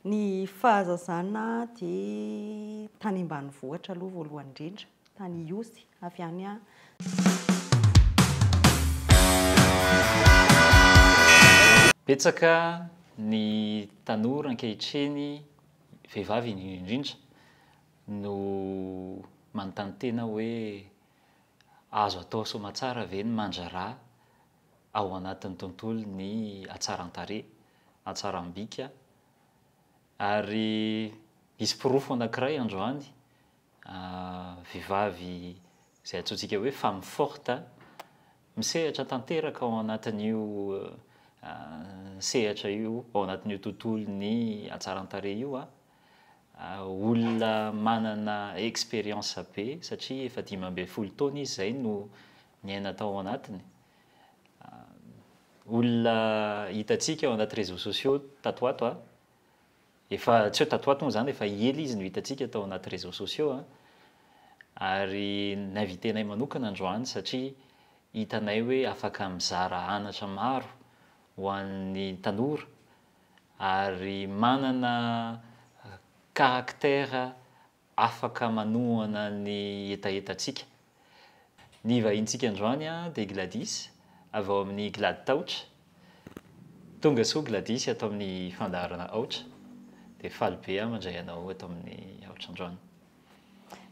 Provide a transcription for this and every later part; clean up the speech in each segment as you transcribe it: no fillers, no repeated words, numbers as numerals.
Ny fahazazana dia tany ambanivohitra aloha voalohany indrindra, tany Ihosy, avy any aho. Betsaka ny tanora ankehitriny, vehivavy indrindra indrindra, no manontany tena hoe azo atao soamatsara ve ny mandrara ao anatin'ny tontolon'ny hatsaran-tarehy, hatsaram-bika, ary hisy porofo anankiray androany, vehivavy izay antsointsika hoe femme forte, misehatra tanteraka ao anatin'io sehatra io, ao anatin'io tontolon'ny hatsaran-tarehy io, olona manana expérience be satria efa 15 taona izy izay no niaina tao anatiny. Olona hitantsika ao anaty réseaux sociaux tato ho ato a, efa tsy hoe tato ho ato moa izany, efa ela izy no hitantsika tao anaty réseaux sociaux a, ary ni-inviter-nay manokana androany satria hitanay hoe afaka mizara anatra maro ho an'ny tanora ary manana caractère afaka manohana ny hetahetantsika. Ny vahintsika androany dia Gladys avy ao amin'ny Glad Taotra. Tonga soa Gladys ato amin'ny fandaharana Aotra. Dia faly be aho mandray anao eto amin'ny Aotra androany.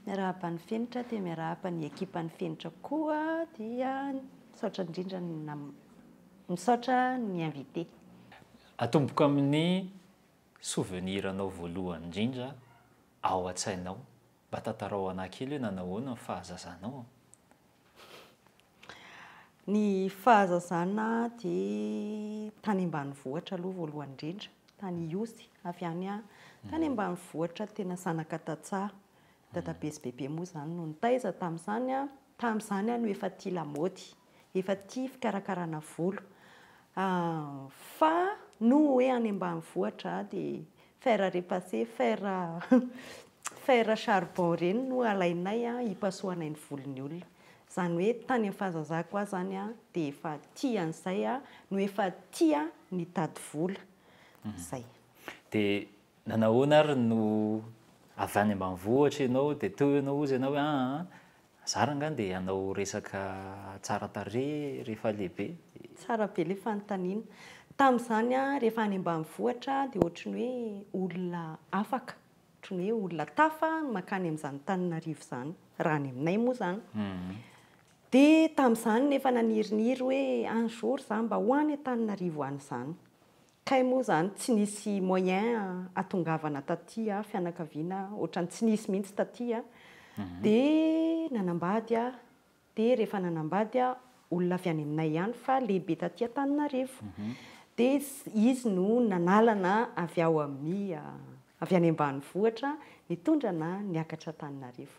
Miarahaba ny Fenitra dia miarahaba ny ekipan'ny Fenitra koa dia misaotra indrindra ny nam- misaotra ny invité. Atomboko amin'ny Souvenir anao voalohany indrindra ao an-tsainao, mba tantarao anah kely hoe nanahoana ny fahazazanao an? Ny fahazazana dia tany ambanivohitra aloha voalohany indrindra, tany Ihosy, avy any aho, tany ambanivohitra tena zanaka tantsaha, dadabe sy bebe moa izany no nitaiza tamin'izany an, tamin'izany aho no efa tia lamaody. efa tia fikarakarana volo fa noho hoe any ambanivohitra dia fer à repasser, fer fer à charbon ireny no alainay hipasohanay ny volon'ny olona. Izany hoe tany amin'ny fahazazako aho izany dia efa tia an'izay aho no efa tia nitady vola. Izay. Dia nanahoana ary no avy any ambanivohitra ianao dia teo ianao hozy ianao hoe aa Za rangah ndeha hanao resaka tsara tarehy rehefa lehibe. Tsara be le fanontaniana. Tamin'izany aho rehefa any ambanivohitra dia ohatry ny hoe olona afaka, ohatry ny hoe olona tafa ny mankany amin'izany Antananarivo izany, raha any aminay moa izany. Dia tamin'izany nefa naniriniry hoe un jour za mba ho any Antananarivo any izany. Kay moa izany tsy nisy moyen hatongavana taty aho, fianakaviana ohatran'ny tsy nisy mihitsy taty aho. Dia nanambady aho, dia rehefa nanambady aho, olona avy any aminay ihany fa lehibe taty Antananarivo. Dia izy no nanalana avy ao amin'ny, avy any ambanivohitra nitondra anà niakatra Antananarivo.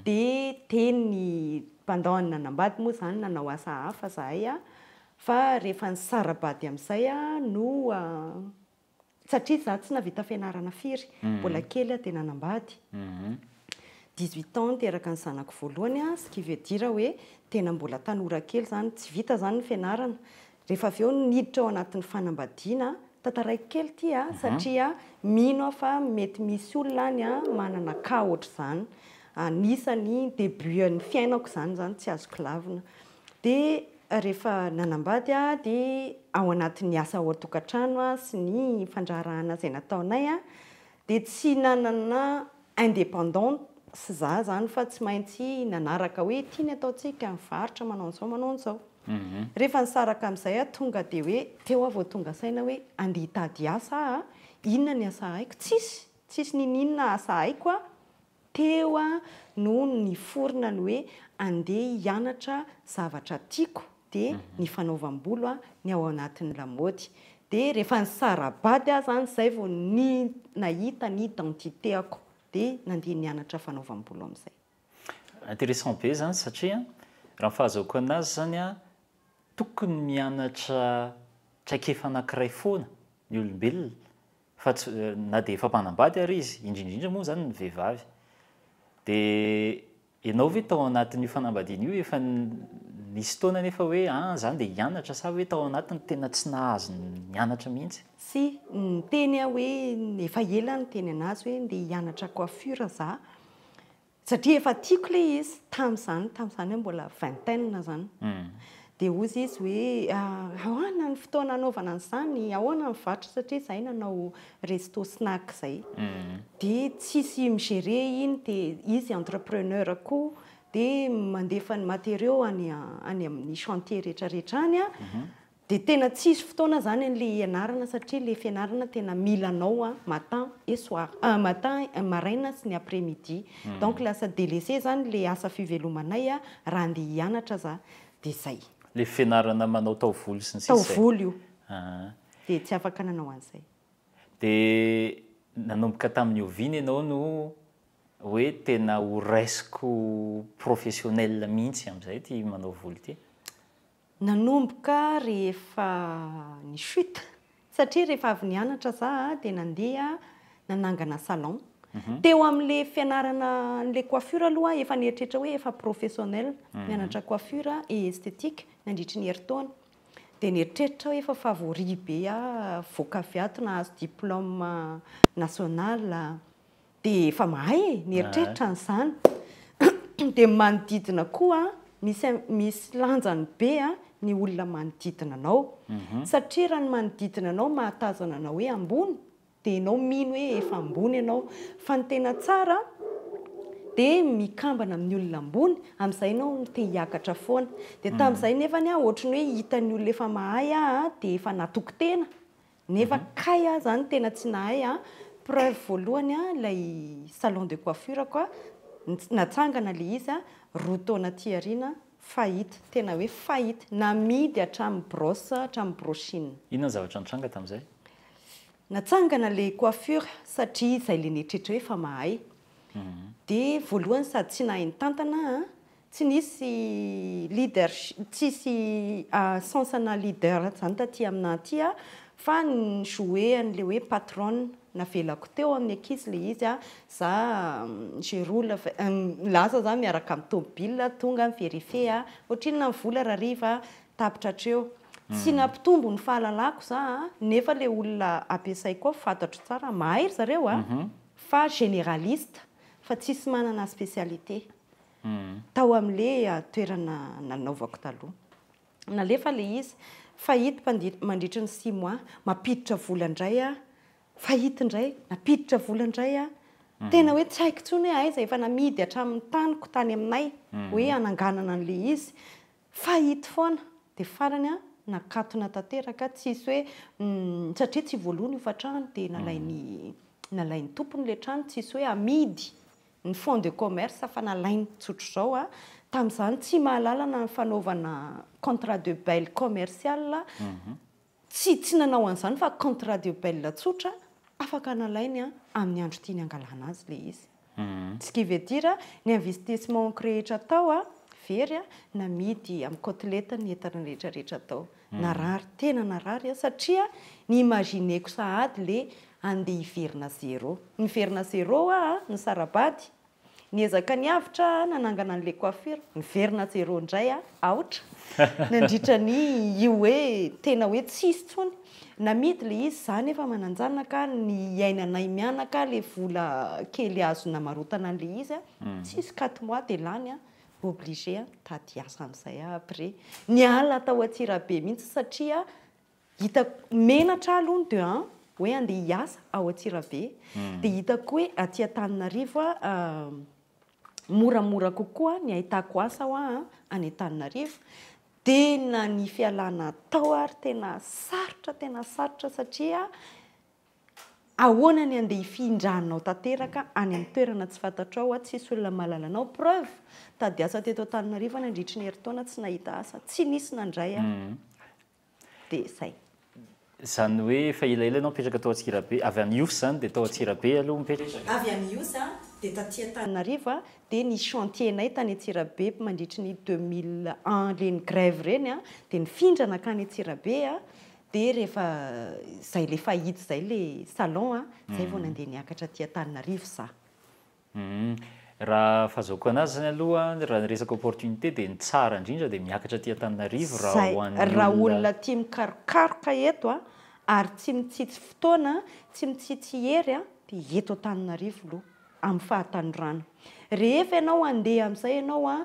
Dia teny pendant ny nanambady moa izany nanao asa hafa zahay fa rehefa nisara-bady amin'izay no satria za tsy nahavita fianarana firy, mbola kely aho dia nanambady, 18 ans niteraka ny zanako voalohany ce qui veut dire hoe tena mbola tanora kely izany, tsy vita izany ny fianarana. Rehefa avy eo niditra ao anatin'ny fanambadiana, tantaraiko kely ity a, satria mino aho fa mety misy olona any manana cas ohatr'izany. Anisany début an'ny fiainako izany izany tsy azoko lavina. Dia rehefa nanambady aho dia ao anatin'ny asa ao an-tokantrano sy ny fandraharahana izay nataonay dia tsy nanana indépendance za izany fa tsy maintsy nanaraka hoe ity ny ataontsika, mivarotra, manao an'izao, manao an'izao. Rehefa nisaraka amin'izay aho tonga dia hoe teo aho vao tonga saina hoe andeha hitady asa aho, inona ny asa haiko? Tsisy, tsisy n'inon'inona asa haiko aho. Teo aho no niforona ny hoe andeha hianatra zavatra tiako dia ny fanaovam-bolo ny ao anatin'ny lamaody. Dia rehefa nisara-bady aho izany izay vao nahita ny identité-ako dia nandeha nianatra fanaovam-bolo amin'izay. Intéressant be zany satria raha ny fahazahoako anazy zany an, tokony mianatra traikefa anakiray foana ny olombelona fa tsy na dia efa mpanambady ary izy, indrindra indrindra moa zany ny vehivavy. Dia ianao ve tao anatin'io fanambadiana io efa Nisy fotoana anefa hoe an, za ndeha hianatra sa hoe tao anatiny tena tsy nahazo nianatra mihitsy? Si, niteny aho hoe efa ela aho niteny anazy hoe ndeha hianatra coiffure za satria efa tiako ilay izy tamin'izany, tamin'izany aho mbola vingtaine izany. Dia hozy izy hoe ahoana ny fotoana hanaovana an'izany, ahoana ny varotra satria izahay nanao resto snack izay. Dia tsisy mi-gérer iny dia izy entrepreneur koa dia mandefa ny matériaux any any amin'ny chantier rehetra rehetra any dia tena tsisy fotoana izany an'ilay hianarana satria ilay fianarana tena mila anao matin et soir, matin maraina sy ny après midi. Donc lasa délaissé izany ilay asa fivelomanay raha andeha hianatra za. Dia izay. Ilay fianarana manao taovolo sy ny sisa izay? Taovolo io. Dia tsy afaka nanao an'izay. Dia nanomboka tamin'ny oviana ianao no hoe tena ho raisiko professionnel mihitsy amin'izay ity manao volo ity? Nanomboka rehefa ny chute, satria rehefa avy nianatra za dia nandeha nanangana salon. Teo amin'ilay fianarana an'ilay coiffure aloha aho efa nieritreritra hoe efa professionnel, nianatra coiffure et esthétique nandritry ny herintaona. Dia nieritreritra aho efa favori be aho, voaka avy ato nahazo diplôme national. Dia efa mahay e, mieritreritra an'izany. Dia ny manodidina koa misy misy lanjany be ny olona manodidina anao. Satria raha ny manodidina anao mahatazana anao hoe ambony dia ianao mino hoe efa ambony ianao. Fa ny tena tsara dia mikambana amin'ny olona ambony, amin'izay ianao te hiakatra foana. Dia tamin'izay nefany aho ohatran'ny hoe hitan'ny olona efa mahay aho dia efa natoky tena. Nefa kay aho zany tena tsy nahay an, preuve voalohany an ilay salon de coiffure ko an, natsangana ilay izy an, roa taona aty aoriana faillite, tena hoe faillite, namidy hatramin'ny brosse, hatramin'ny brushing. Inona ny zavatra nitranga tamin'izay? Natsangana ilay coiffure satria izay ilay nieritreritra hoe efa mahay, dia voalohany sady tsy nahay nitantana aho an, Tsy nisy leadership, tsisy sens ana leader zany taty aminà aty a, fa ni-jouer an'le hoe patronne, navelako teo amin'ny ankizy le izy a, za je roule avec, lasa za miaraka amin'ny tômôbila, tonga mi-verifier a, ohatrinona ny vola rahariva, tapitra hatreo. Tsy nampitombo ny fahalalako za a, nefa le olona ampiasaiko ao fantatro tsara, mahay ry zareo a, fa généraliste, fa tsisy manana spécialité. Tao amin'ilay toerana nanaovako taloha. Nalefa ilay izy, fahity mandritry ny six mois, mampiditra vola indray aho, fahity indray, nampiditra vola indray aho. Tena hoe tsy haiko intsony hoe aiza, efa namidy hatramin'ny taniko tany aminay hoe hananganana an'ilay izy. Fahity foana. Dia farany an, nakatona tanteraka, tsisy hoe, satria tsy voaloa ny hofantrano dia nalain'ny nalain'ny tompony ilay trano, tsisy hoe amidy ny fonds de commerce fa nalainy tsotr'izao an. Tamin'izany tsy mahalala na ny fanaovana contrat de bail commercial, tsy tsy nanao an'izany fa contrat de bail tsotra afaka nalainy an amin'ny andro tiany hangalana azy ilay izy. Ce qui veut dire ny investissement-ko rehetra tao an, very an, namidy amin'ny côtelette ny entana rehetra rehetra tao. Narary, tena narary aho satria ni-imaginer-ko sahady le andeha hiverina zéro. Niverina zéro aho an, nisara-bady, Niezaka niavotra aho nanangana an'ilay coiffure, niverina zéro indray aho, aotra, nandritra ny io hoe tena hoe tsisy intsony. Namidy ilay izy, izaho nefa manan-janaka, ny iainanay mianaka, ilay vola kely azo namarotana an'ilay izy, tsisy quatre mois dia lany aho, obligé nitady asa amin'izay aho après. Niala tao Antsirabe mihitsy satria Hitako menatra aho aloha ny de un hoe andeha hiasa ao Antsirabe dia hitako hoe aty Antananarivo moramora kokoa ny ahitako asa hoa any Antananarivo dia na ny fialana tao ary tena sarotra tena sarotra satria ahoana ny andeha hifindranao tanteraka any amin'ny toerana tsy fantatrao tsisy olona mahalala anao preuve tady asa teto Antananarivo aho nandritry ny herintaona tsy nahita asa tsy nisy nandray aho Dia izay. Izany hoe efa elaela ianao nipetraka tao Antsirabe, avy any Ihosy izany dia tao Antsirabe aloha mipetraka? Avy any Ihosy aho dia taty Antananarivo aho, dia ny chantier-nay tany Antsirabe mandritry ny 2001 ireny grève ireny an, dia nifindra nankany Antsirabe aho, dia rehefa izay ilay faillite izay ilay salon an, izay vao nandeha niakatra aty Antananarivo izaho. Humm. Raha fahazoako anazy zany aloha, raha ny resaka opportunité dia ny tsara indrindra dia miakatra aty Antananarivo raha Zay, ho an'ny raha olona. Olona tia mikarokaroka eto a, ary tsy mitsitsy fotoana, tsy mitsitsy hery a, dia eto Antananarivo aloha, amin'ny fahatanorana. Rehefa ianao handeha amin'izay ianao a,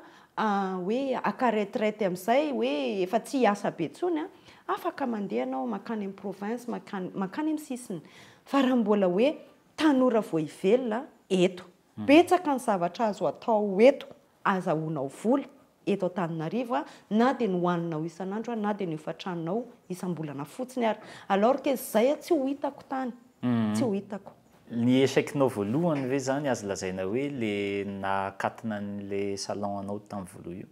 hoe haka retraite amin'izay, hoe efa tsy hiasa be intsony a, afaka mandeha ianao mankany amin'ny province, mankany mankany amin'ny sisiny. Fa raha mbola hoe tanora vao hivelona, eto. Betsaka ny zavatra azo atao eto, azahoanao vola eto Antananarivo a, na dia ny hohaninao isan'andro na dia ny hofan-tranonao isam-bolana fotsiny ary. Alors que izay tsy ho hitako tany, tsy ho hitako. Ny échec-nao voalohany ve zany azo lazaina hoe le nahakatona an'le salon anao tamin'ny voalohany io?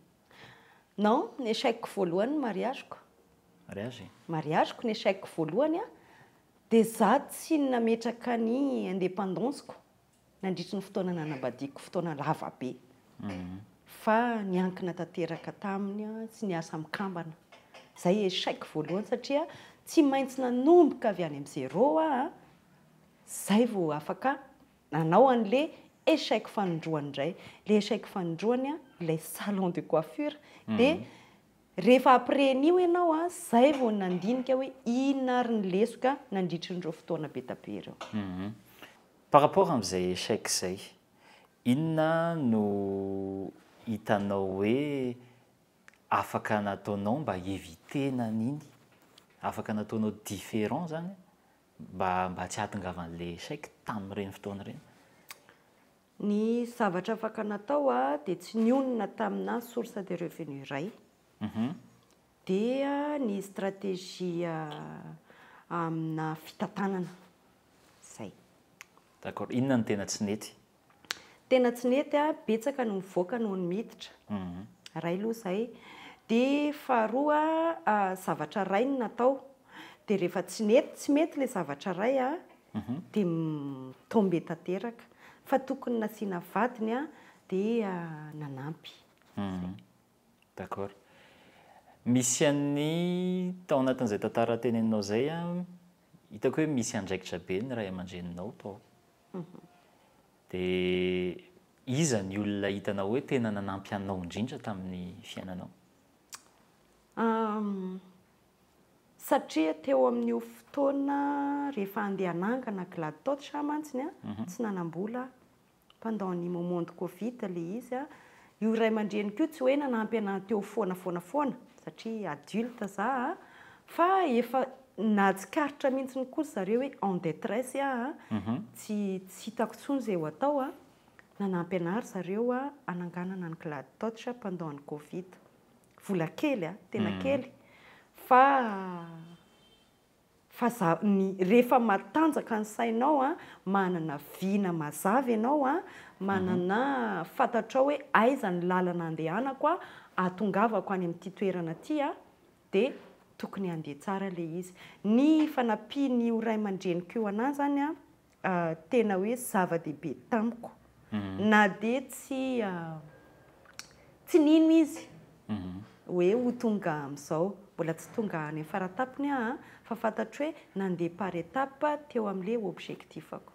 Non, ny échec voalohany ny mariage-ko. Mariage? Mariage-ko ny échec voalohany a, dia za tsy nametraka ny indépendance-ko nandritry ny fotoana nanambadiako, fotoana lava be. Fa niankina tanteraka taminy a, sy niasa mikambana. Zay échec voalohany satria tsy maintsy nanomboka avy any amin'ny zéro aho a, zay vao afaka nanao an'le échec fanindroany indray. Le échec fanindroany a, ilay salon de coiffure, dia rehefa après an'io ianao a, zay vao nandinika hoe inona ary ny lesoka nandritry n'ireo fotoana be da be ireo. Par rapport amin'izay échec zay, inona no hitanao hoe afaka nataonao mba évitena an'iny? Afaka nataonao différent zany mba tsy hahatongavan'le échec tamin'ireny fotoana ireny? Ny zavatra afaka natao a, dia tsy nionona tamina source de revenu iray. Dia ny stratégie amina fitantanana zay. D'accord. Inona no tena tsy nety? Tena tsy nety a, betsaka no mivoaka noho ny miditra. Ray aloha izay. Dia faharoa a, zavatra ray no natao. Dia rehefa tsy nety, tsy mety ilay zavatra ray a, dia mitombe tanteraka. Fa tokony nasiana vadiny a, dia nanampy. D'accord. Misy an'ny tao anatin'izay tantara teneninao izay a, hitako hoe misy andraikitra be ny ray aman-dreninao tao. Dia iza ny olona hitanao hoe tena nanampy anao indrindra tamin'ny fiainanao? Satria teo amin'io fotoana rehefa andeha hanangana Glad Touch aho mantsiny a, tsy nanam-bola pendant ny moment de Covid le izy a. Io ray aman-dreniko io tsy hoe nanampy anahy teo foana foana foana satria adulte za a, fa efa nahatsikaritra mihitsy koa zareo hoe en détresse aho a, tsy hitako intsony izay ho atao a. Nanampy anahy ry zareo a hananganana ny Glad Touch pendant ny Covid. Vola kely a, tena kely, fa za ny rehefa matanjaka ny sainao a, manana vina mazava ianao a, manana fantatrao hoe aiza ny lalana andehanako a, ahatongavako any amin'ity toerana ity a, dia tokony handeha tsara ilay izy. Ny fanampian'io ray aman-dreniko io anahy zany a, tena hoe zava-dehibe tamiko. Na dia tsy nino izy hoe ho tonga amin'izao. Mbola tsy tonga any amin'ny faratapony aho a, fa fantatro hoe nandeha par étape teo amin'ilay objectif-ako.